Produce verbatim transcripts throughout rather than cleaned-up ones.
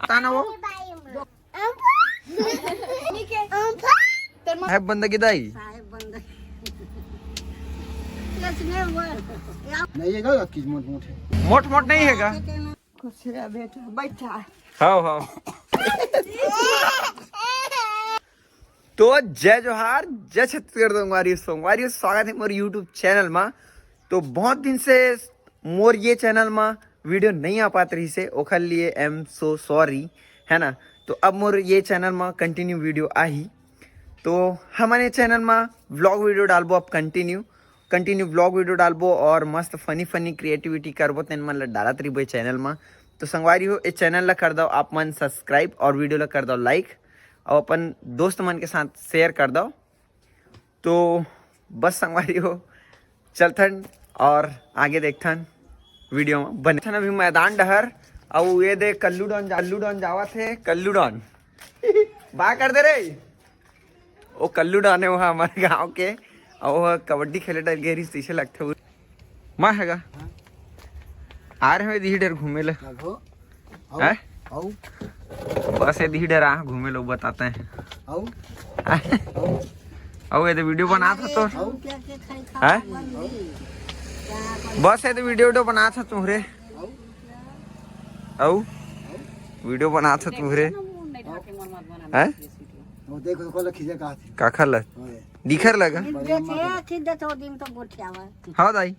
आता ना वो। साहेब बंदगी दाई। साहेब बंदगी। नहीं है क्या? मोट मोट है। मोट मोट नहीं है क्या? खुश रह बेटा, बैठा। हाँ, हाँ। तो जय जोहार, जय छत्तीसगढ़। संगवारी, संगवारी, स्वागत है मोर YouTube चैनल मा। तो बहुत दिन से मोर ये चैनल मा वीडियो नहीं आ पात रही से, ओखर लिए I am so sorry, है ना। तो अब मोर ये चैनल मा कंटिन्यू वीडियो आही। तो हमन ये चैनल मा व्लॉग वीडियो डालबो, अब कंटिन्यू कंटिन्यू व्लॉग वीडियो डालबो और मस्त फनी फनी क्रिएटिविटी करबो, तेन मन ल डालत रहिबो ये चैनल मा। तो संगवारी हो, ये चैनल ला कर दो आप मन सब्सक्राइब और वीडियो ला कर दो लाइक और अपन दोस्त मन के साथ शेयर कर दो। तो बस संगवारी हो, चलथन और आगे देखथन वीडियो में बने। थन अभी मैदान डहर, अउ ये दे कल्लू डॉन, कल्लू डॉन जावत हे, कल्लू डॉन। बा कर दे रे। ओ कल्लू डॉन हे, वो हमारे गांव के, अउ वो कबड्डी खेले डर गए रहिस, तइसे लगथे वो। मैं हेगा। आ रहे हो इधर घूमे ले। लगो। आओ, हैं? आओ। बस ये दही डरा घूमे लोग बताते हैं। आओ। आओ। आओ, ये तो वीडियो बना था तो। आओ। हैं? बस ये तो वीडियो वीडियो बना था तुम्हरे। आओ। आओ। वीडियो बना था तुम्हरे। हैं? वो देखो, कल खींचे कहा थी। का खा ला? ओए। दिखर लगा? बढ़िया देखे, मार। खींच देते हो दिन तो गोठियावा। हाँ दाई।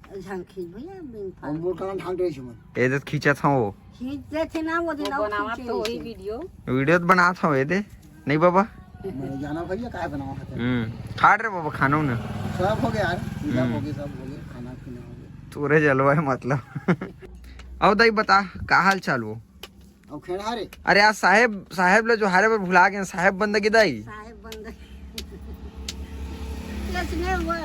झन खींच भैया, बिन और फालतू। मोर कान ढांक रही सुमन। ए दे खींचत हूँ वो। खींच देते ना वो दिन वो और बनावा खींचे तो वही रही। वीडियो। वीडियो तो बनात हूँ ए दे। नहीं बाबा। मैं जाना भैया, काय बनावा खाते हैं? हम्म। खाट रे बाबा, खाना उन्हें। सब हो गया यार, पूजा हम्म। हो गई, सब हो गया, खाना पीना हो गया। तोरे जलवा है मतलब। अब दाई बता, का हाल चाल वो? अब खेड़ा रे। अरे आज साहेब, साहेब ले जोहारे बर भुला गए, साहेब बंदगी दाई। साहेब बंदगी। कुछ नहीं हुआ।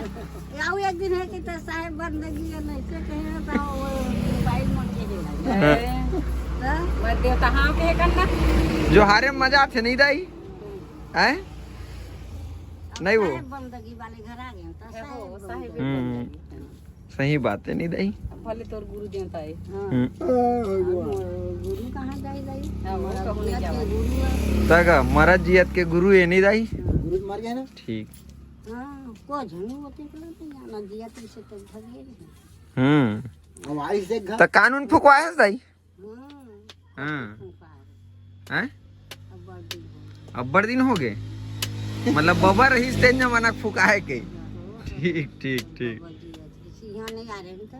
याऊ एक दिन है कि तो साहेब बंदगी है, नहीं से कहे तो वो मोबाइल मन के दे लगे। हाँ। तो? मैं देवता हाँ के करना। जोहारे में मजा आथे नहीं दाई? हैं? नहीं वो। साहेब बंदगी वाले घर आ गए तो है वो, साहेब साहेब बंदगी। हम्म। बंदगी। सही बात है, नहीं दाई? अब भले तोर गुरु देवता है। हाँ। हम्म। अब गुरु कहाँ जाए दाई? हाँ, वो हमारा कहूँ नहीं जियत जावा। के गुरु है। तगा, मरत जियत के गुरु है, नहीं दाई? गुरु तो मर गया ना? ठीक। हाँ, को झनु होते को नहीं जाना, जियत से तो भगे नहीं। हम्म। अब आइस देख घर। त कानून फुकवाए हस दाई? हम्म। हाँ। फुकवाए। हैं? अब्बड़ दिन हो गए। अब्बड़ दिन हो गए? मतलब बबा रहीस तेन जमाना के फुकाए के। हाँ, ठीक, ठीक, ठीक। बबा जी, यहाँ नहीं आ रहे हैं तो।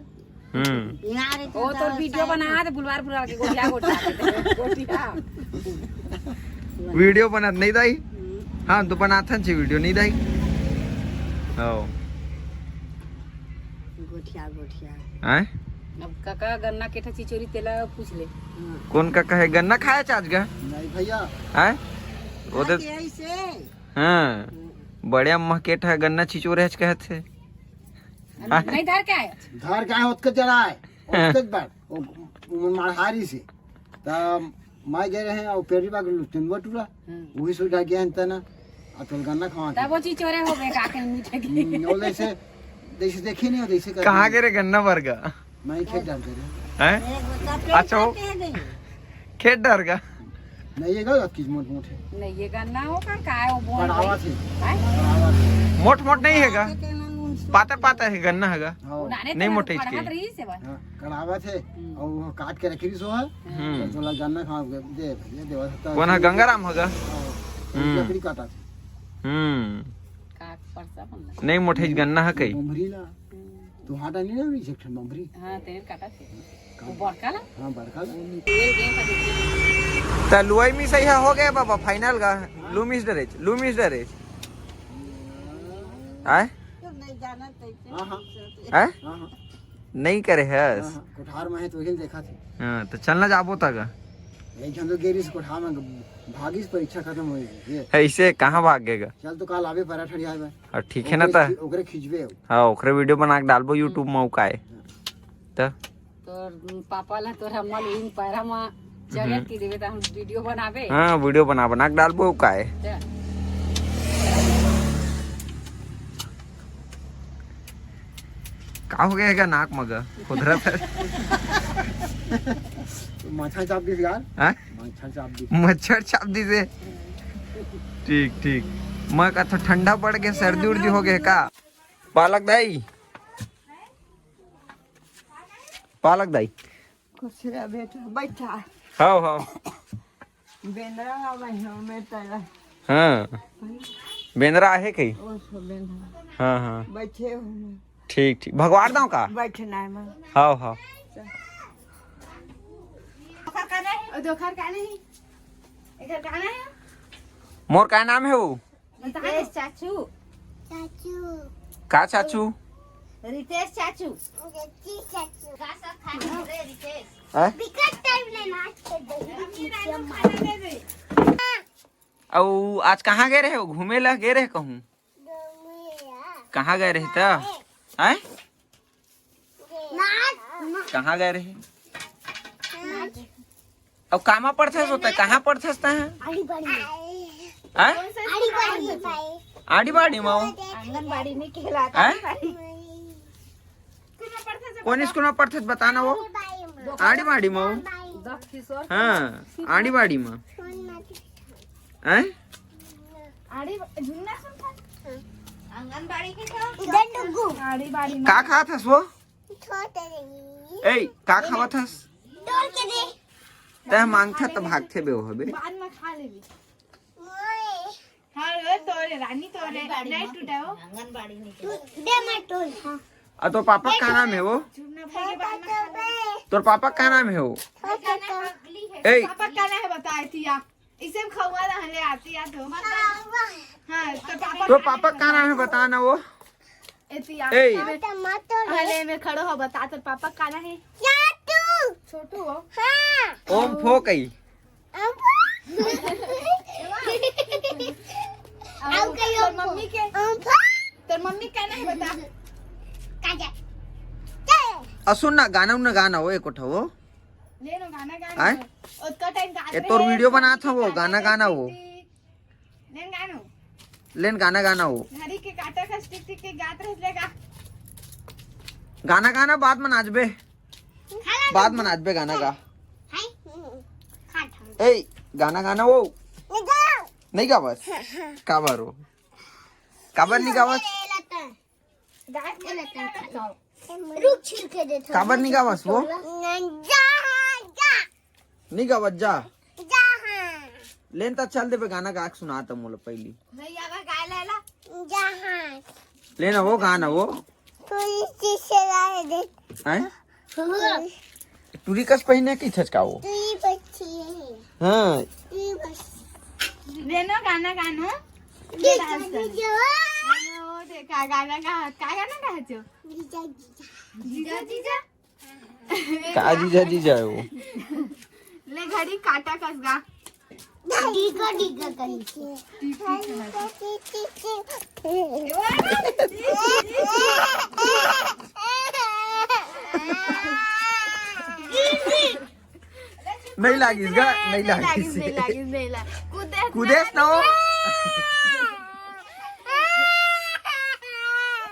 हम्म। यहाँ आ रहे थे ओ, तो तोर वीडियो साइड बना में। दे, बुलवार बुलवार के गोटिया गोटिया के, गोटिया। वीडियो बनत नहीं दाई? हम्म। हाँ, तो बनाथन छे वीडियो नहीं दाई? हाँ। गोठिया, गोठिया। हैं? अब काका गन्ना केठा चिचोरी तेला पूछ ले। हाँ। कौन काका है? गन्ना खाया चाच गा? नहीं भैया। हैं? वो तो खाके ऐसे। हाँ। हम्म। बड़े अम्मा केठा गन्ना चिचोरे हच कहत है। नहीं धर के आए। धर के आए, ओतके जरा आए। ओतके बार। वो, वो मारहारी से। तब मैं गए रहे और पेरी बाग लुटेन बटुरा। हम्म। वही सुधा गया है तना। आ तो गन्ना खवा के। तब वो चिचोरे हो गए, का के मीठे के। हम्म, वो जैसे, जैसे देखी नहीं हो, जैसे कर कहाँ गए रे गन्ना बरगा? मैं खेत डाल दे रहे। हैं? अच्छा, वो खेत डर गा? नहीं, ये गलत चीज मोट मोट है। नहीं, ये गन्ना हो का, का है वो बोल कड़ावा रही? थे। हैं? कड़ावा थे। मोट मोट नहीं है गा? पातर पातर है गन्ना है गा? हाँ। उन्हाने नहीं तो मोटे कढ़त इसके। रही से बा। हाँ, कड़ावा थे। हम्म। और वो काट के रखी रही सो है। हम्म। तो थोड़ा गन्ना खा दे भैया, देवा सत्ता कौन है? गंगाराम है गा? हाँ। हम्म। लकड़ी काटा थे। हम्म। काट परसा बनला। नहीं मोटे गन्ना है कई। उमरी ला। तू हाटा नहीं ना, एक ठन बमरी। हाँ, तेरे काटा थे। वो बड़का ला? हाँ, बड़का ला। वो निकल गए था, देखिए। त लुआई मिसाई ह हो गए बाबा, फाइनल गा। लू मिस डरेच, लू मिस डरेच। आय? तो नहीं जाना तैसे। हाँ, हाँ। आय? हाँ, हाँ। नहीं करे हस? हाँ, हाँ। कोठार में है तो वही देखा थे। हाँ, तो चलना जाबो तक। एक झन तो गेरिस कोठार में, भागिस, परीक्षा खत्म हो गई। ये। ऐसे कहाँ भागेगा? चल तो काल आवे पराठा लियावे। और ठीक है ना ओकरे ता? खी-, ओकरे खींचबे हो। हाँ, ओकरे वीडियो बना के डालबो YouTube में, काय? हाँ। त? तोर पापा ला तोर अम्मा ला इन पैरा मा चढ़े हम्म। की देवे त हम वीडियो बनाबे। हाँ, वीडियो बना, बना के डालबो, काय? त? का हो गया है, का नाक मगा खुदरा था? मच्छर चाप दिस यार। हाँ? मच्छर चाप दिस। मच्छर चाप दिस हे। ठीक, ठीक। मैं कहा ठंडा पड़ के सर्दी उर्दी हो गए का? पालक दाई, पालक दाई। खुश रह बेटा, बैठा। हाँ, हाँ। बेंदरा हवा है, हमें तो हाँ। बेंदरा आहे कई? ओ सो बेंदरा। हाँ, हाँ। बैठे हो। ठीक, ठीक। भगवान दाव का? बैठना है मैं। हाँ, हाँ। दोखर का नहीं? ओ, दोखर का नहीं? इधर का नहीं? मोर का नाम है वो? रितेश चाचू। चाचू। का चाचू? रितेश चाचू। रितेश चाचू। का सब खा रे रितेश? हैं? बिकट टाइम ले नाच के दही चिप्स मार। अउ आज कहाँ गए रहे हो? घूमे ला गए रहे कहूँ? कहाँ गए रहे त? हैं? कहाँ गए रहे? अब कामा पढ़थस होता है, कहाँ पढ़थस तैं? आड़ी बाड़ी में। हैं? आड़ी बाड़ी में। आड़ी बाड़ी में हो? आंगनबाड़ी नहीं कहलाता, हैं? आड़ी बाड़ी। कौन स्कूल में पढ़थस बता ना वो? आड़ी बाड़ी में हो? दस किशोर। हाँ, आड़ी बाड़ी में। हैं? आड़ी बा-, झुन्ना सुनता? आंगनबाड़ी के का? डंडू। आड़ी बाड़ी में। का खात हस वो? छोटे नहीं। ए, का खावत हस? तोड़ के दे। तैं मांगथा त भागथे बे वो हबे। बाद में खा लेबी। मोए। हाँ, रे, तोरे, रानी तोरे। आंगनबाड़ी नहीं में टूटा हो। आंगनबाड़ी नहीं टूटा। दे मैं तोड़, हाँ। आ, तोर पापा का नाम है वो? झुन्ना भाई के बाद में खा लेबी। तोर पापा का नाम है वो? छोटे तो। ए। पापा का नाम है बताए थी आप। इसे हम खवा रहा ले आती याद हो। हाँ, तो पापा तोर पापा का नाम है बता ना वो? एती याद ए। अरे, टमाटर। अरे, मैं खड़ो हो, बता, तोर पापा का नाम है? छोटू। छोटू हो? हाँ। ओम फो कई। ओम फो। आउ कई तोर ओम फो। मम्मी के? ओम फो। तोर मम्मी का नाम है बता? काजल। आ सुन ना, गाना उन्ना गाना वो, एक उठा वो। ले नो गाना गाना। आय? ओतका टाइम गात ए, तोर रहे, वीडियो बनात हवो, गाना गाना वो। लेन गानो। लेन गाना गाना वो। घड़ी के काटा कस टिक टिक के गात रहे लेगा। गाना गाना बाद में नाचबे। बाद में नाचबे गाना गा। हाय। ए, गाना गाना वो। नहीं गावस? काबर हो? काबर नहीं गावस? रुक, छिल के देता हूँ। काबर नहीं गावस वो? जा, जा। नहीं गावत जा। जा, हाँ। लेन त चल देबे, गाना गा के सुना त मोला पहली। नहीं आवा, गाय लेला। जा, हाँ। लेना वो गाना वो। थोड़ी सी सलाह दे। हैं? हाँ। टूरी कस पहिने की छचका वो। तू ही बच्ची है। हाँ। तू ही बच्ची। लेनो गाना गानो। देखा, देखा। ओ, देखा, गाना गा, का गाना गा जो? जीजा, जीजा। जीजा, जीजा। का जीजा, जीजा है वो? ले घड़ी काटा कस गा। डीका, डीका करी। नहीं लागिस गा, नहीं लागिस। नहीं लागिस, नहीं लागिस। कूदेस, कूदेस ना हो।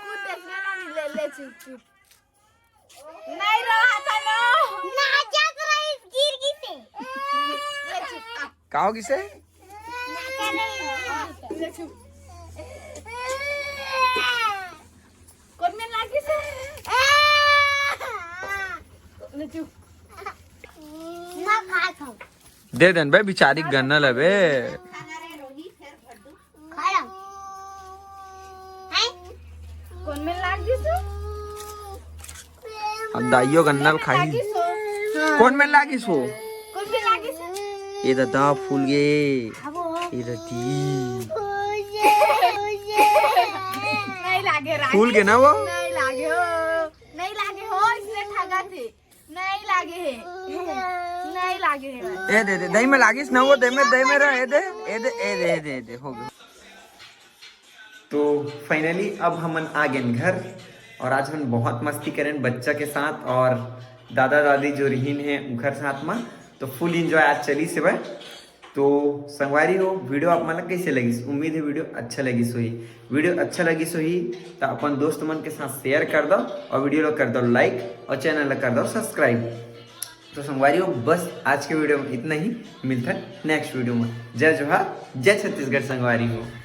कूदेस ना, ले, ले, चुप, चुप। नहीं रहा था ना। नाचत रहिस, गिर गिसे। ले, चुप। का हो गिसे? ले, चुप। कोन में लागिस हे? ले चुप। मैं खात हूँ। दे देन बे, बिचारी गन्ना लबे। खा ला। हैं? कोन में लागिस हे? अब दाइयो गन्ना ल खाही। लागिस हो? कोन में लागिस हो? कोन में लागिस हे? ए ददा फूल गे। अब हो। ए ददी। नहीं लागे रानी। फूल गे ना वो? नहीं लागे हो। नहीं लागे हो, इसलिए ठगा थे। नहीं लागे हे। नहीं लागे हे। ए दे दे, दही में लागिस ना वो, दही में, दही में रह, ए दे, ए दे, ए दे, ए दे, ए दे, हो गया। तो finally अब हमन आ गेन घर और आज हमन बहुत मस्ती करेन बच्चा के साथ और दादा दादी जो रहिन हे उखर साथ में, तो full enjoy आज चलिस हे भाई। तो संगवारी हो, video आप मन ला कैसे लगिस? उम्मीद है video अच्छा लगिस होही। Video अच्छा लगिस होही तो अपन दोस्त मन के साथ share कर दो और video ला कर दो like और channel ला कर दो subscribe। तो संगवारी हो, बस आज के वीडियो में इतना ही। मिलता है नेक्स्ट वीडियो में। जय जोहार, जय छत्तीसगढ़ संगवारी हो।